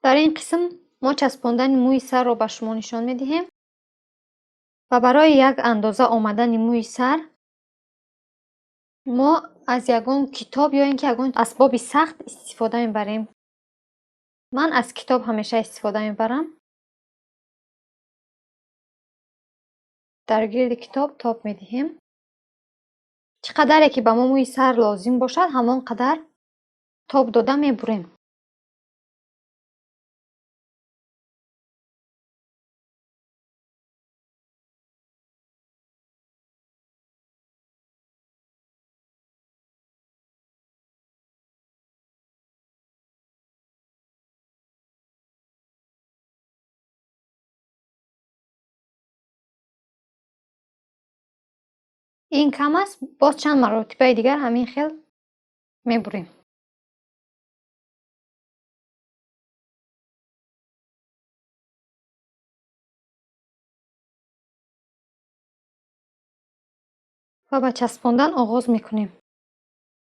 Дар ин қисм мо часпондани мӯи сарро ба шумо нишон медиҳем ва барои як андоза омадани мӯи сар мо аз ягон китоб ё ин ки ягон асбоби сахт истифода мебарем. Ман аз китоб ҳамеша истифода мебарам. Дар гирди китоб тоб медиҳем. Чӣ қадаре ки ба мо мӯи сар лозим бошад, ҳамон қадар тоб дода мебурем. Ин кам аст, боз чанд маротибаи дигар ҳамин хел мебурем. Ва ба часпондан оғоз мекунем.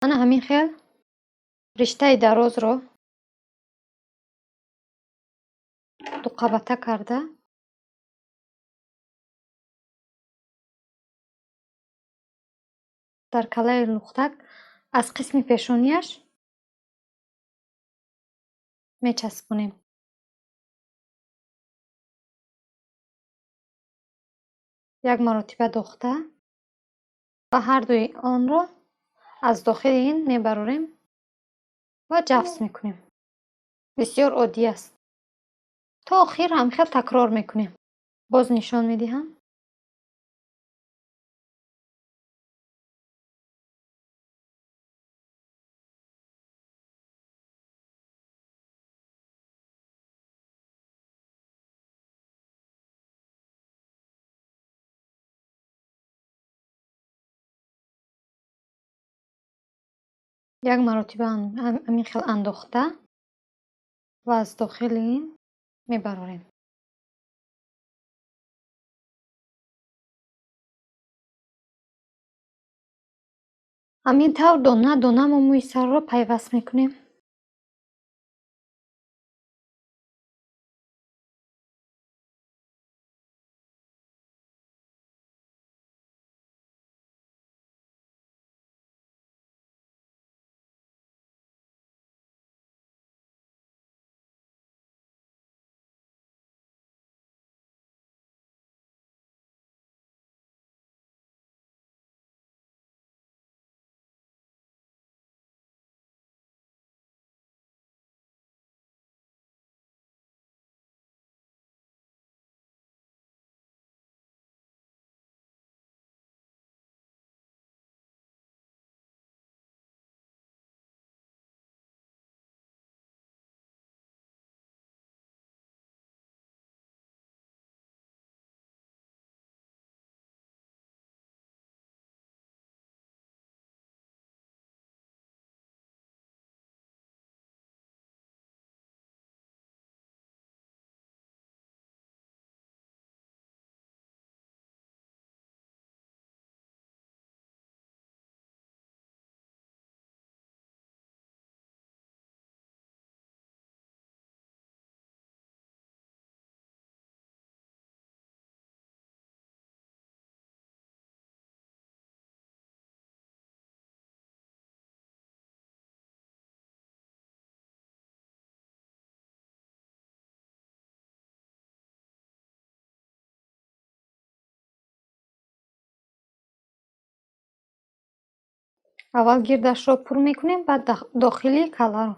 Ана ҳамин хел риштаи дарозро дуқабата карда дар калаи лухтак аз қисми пешонияш мечаспонем. Як маротиба дохта ва ҳардуи онро аз дохили ин мебарорем ва ҷафс мекунем. Бисёр оддӣ аст. То охир ҳамхел такрор мекунем. Боз нишон медиҳам. Як маротиба ҳамин хел андохта ва аз дохили ин мебарорем. Ҳамин тавр дона дона мо мӯи сарро пайваст мекунем. Аввал гирдашро пур мекунем, баъд дохили каларо.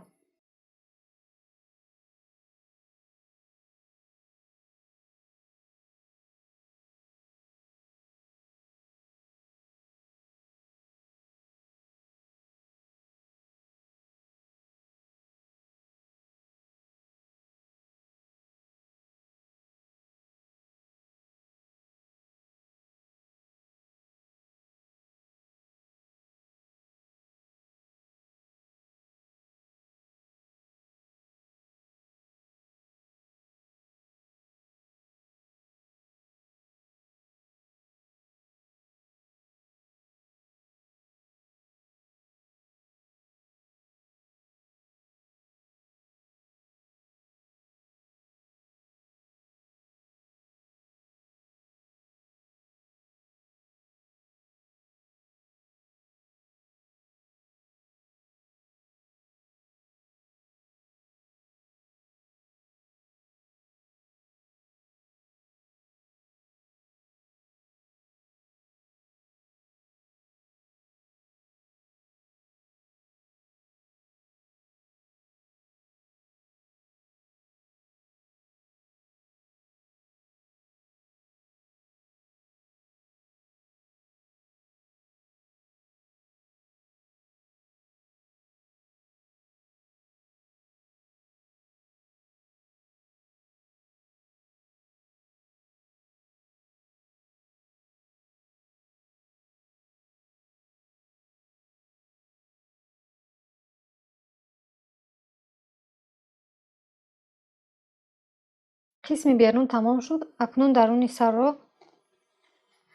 Қисми берун тамом шуд, акнун даруни сарро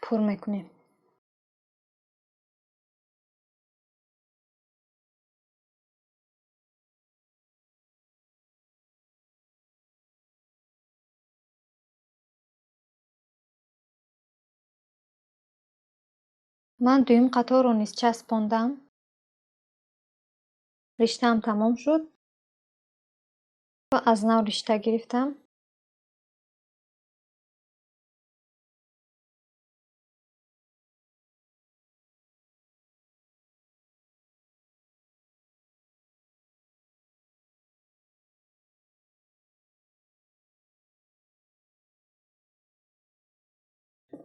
пур мекунем. Ман дуюм қаторро низ часпондам. Риштаам тамом шуд ва аз нав ришта гирифтам.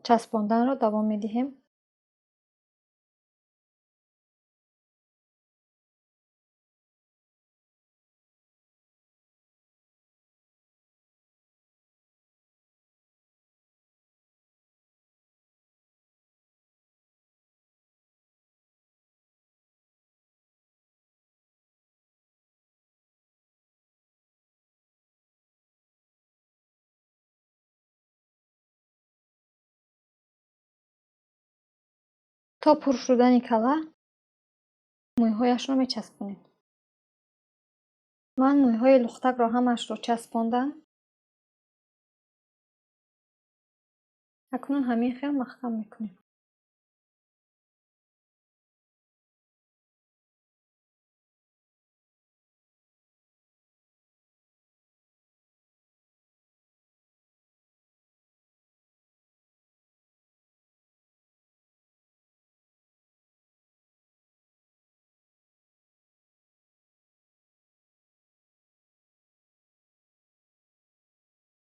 Часпонданро давом медиҳем. То пур шудани кала мӯйҳояшро мечаспонем. Ман мӯйҳои лухтакро ҳамаашро часпондам. Акнун ҳамин хел маҳкам мекунем.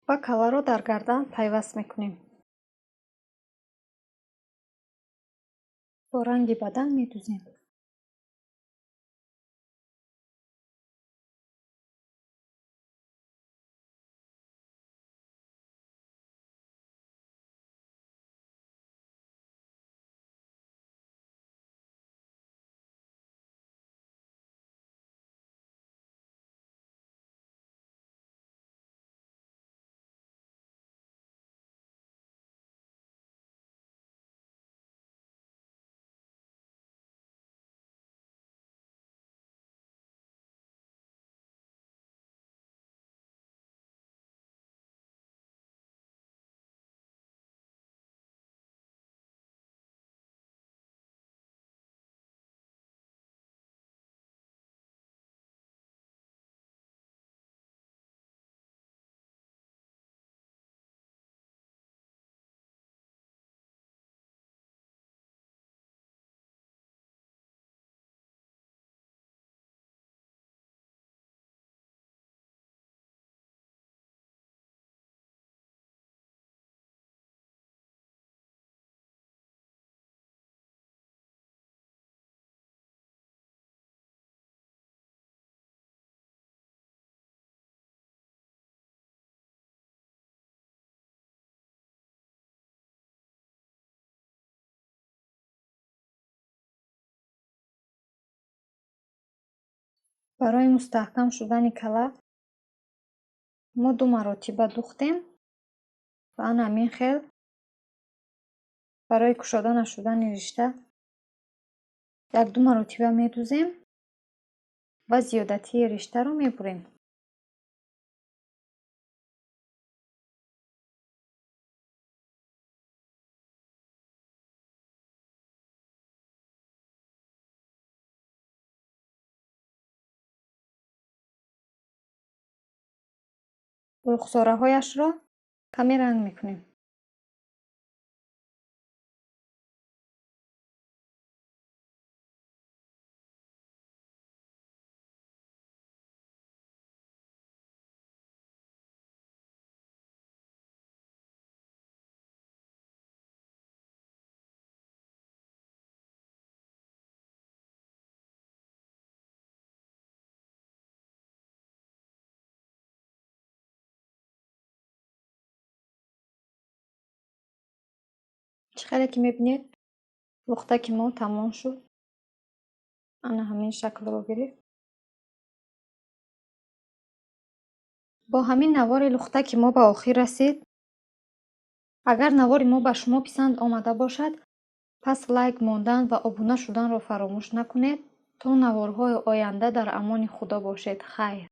Ва каларо дар гардан пайваст мекунем. Бо ранги бадан медузем. Барои мустаҳкам шудани кала мо ду маротиба духтем ва ана ҳамин хел барои кушода нашудани ришта як-ду маротиба медузем ва зиёдатии риштаро мебурем. Рухсораҳояшро каме ранг мекунем. Чӣ хеле ки мебинед, лухтаки мо тамом шуд. Ана ҳамин шаклро гирифт. Бо ҳамин навори лухтаки мо ба охир расид. Агар навори мо ба шумо писанд омада бошад, пас лайк мондан ва обуна шуданро фаромӯш накунед. То наворҳои оянда дар амони Худо бошед. Хайр.